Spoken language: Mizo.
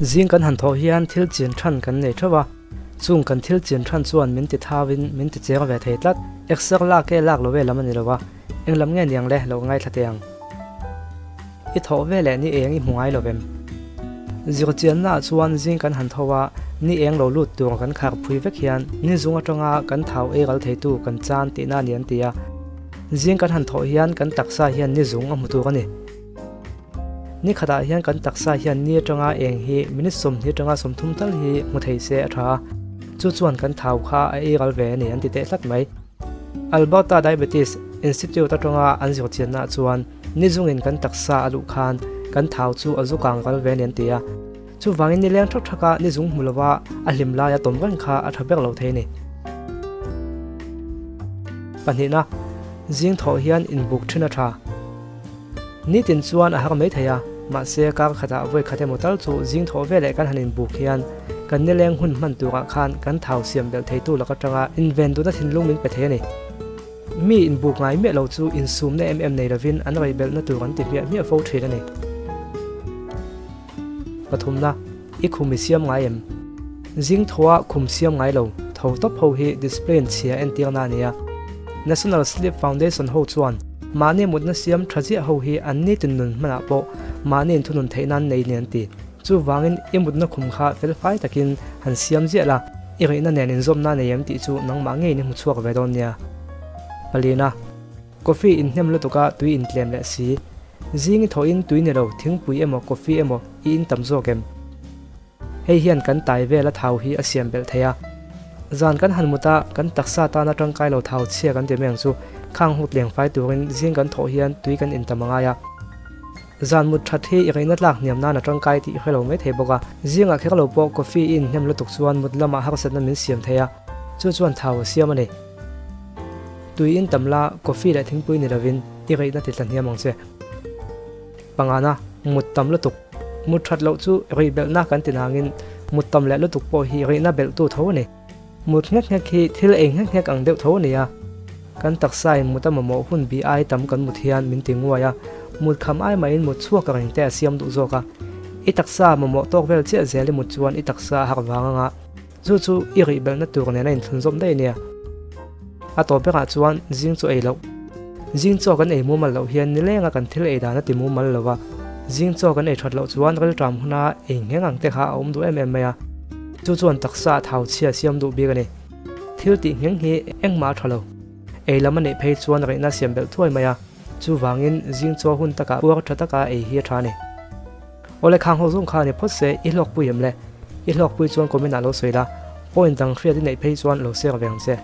Zing kan han thawh hian thil chin than kan nei theuh a, chung kan thil chin than chuan min ti thauin min ti cheng ve thei tlat. Exer lak e lak lo ve lam a ni lo a, eng lam nge niang le lo ngaithla teh ang. I thawh ve leh ni eng i hmu ngai lo vem? Zirchiannaah chuan zing kan han tho a, ni eng lo lut tur kan khar phui vek hian ni zung atanga kan thau ei ral theitu kan chan tihna a ni an ti a. Zing kan han thawh hian kan taksa hian ni zung a hmu tur a ni. Ni khatah hian kan taksa hian ni atanga eng hi minute 20 atanga 30 tal hi hmu thei se a tha a, chu chuan kan thau kha a ei ral ve a ni an ti teh tlat mai. Alberta Diabetes Institute atanga an zirchiannaah chuan Ni zungin kan taksa a luh khan kan thau chu a zu kang kal ve a ni an ti a. Chuvangin ni leng thak thaka ni zung hmu lova a hlim laia tawm reng kha a tha ber lo thei a ni. Pahnihna, zing thawh hian inbuk thin a tha. Nitin chuan a har mai thei a, mahse kar khatah vawi khat emaw tal chu zing thawh veleh kan han inbuk hian kan nileng hun hman turah khan kan thau siam belh theitu lak atanga inven duhna thinlung min pe thei a ni. Mi inbuk ngai miah lo chu insumna em em nei lovin an reibelhna tur an ti hmiah hmiah fo thin a ni. Pathumna, I khum i siam ngai em? Zing thoa khum siam ngai lo, tho tawp ho hi discipline chhia entirna a ni a. National Sleep Foundation ho chuan mahni mutna siam tha ziah ho hi an nitin nun hmanah pawh mahni inthunun theih nan nei ni an ti. Chuvangin i mutna khum kha felfai takin han siam ziah la. I ngaihna nen inzawmna nei em tih chu nangmah ngeiin i hmu chhuak ve dawn nia. Palina, Coffee inhnem lutuka tui intlem leh si. Zing i thawhin tui ni lo thingpui emaw coffee emaw i in tam zawk em? Hei hian kan tai vela thau hi a siam belh thei a. Zan kan han mut a, kan taksa tana tangkai lo thau chhia kan ti mai ang chu. Khang hut leng fai turin zing kan thawh hian tui kan in tam a ngai a. Zan mut that hi i ngaihna tlak hniam nan a tangkai tih i hre lo mai thei bawk a. Zingah kher lo pawh coffee i inhnem lutuk chuan mut lamah harsatna min siam thei a, chu chuan thau a siam a ni. Tui in tam la, coffee leh thingpui ni lovin i ngaihna ti tla hniam ang che. Pangana, mut tam lutuk. Mut that loh chu rihbelhna kan ti nangin mut tam leh lutuk pawh hi rihna belhtu tho a ni. Mut nghek nghek hi thil ei nghek nghek ang deuh tho a ni a, kan taksain mut a mamawh hun bi ai tam kan mut hian min ti nguai a, mut kham ai mahin mut chhuak reng te a siam duh zawk a. I taksa mamawh tawk vel chiah zel i mut chuan i taksa a harh vang anga chu chu i rih belhna tur nen a inthlunzawm daih a nia. A tawp berah chuan zing chu ei loh. Zing chaw kan ei mumal loh hian nilenga kan thil ei dan a ti mumal lo va, zing chaw kan ei that loh chuan rilṭam huna ei ngheng ang te kha a awm duh em em mai a, chu chuan taksa a thau chhia siam duh bik a ni. Thil tih ngheng hi engmah a tha lo. Ei lam a neih phei chuan reihna siam belh thuai mai a, chuvangin zing chaw hun takah puar tha taka ei hi a tha a ni. Awle khang ho zawng kha a ni phawt se, i hlawkpui em le? I hlawkpui chuan comment ah lo sawi la, point dang hriat i neih phei chuan lo share ve ang che.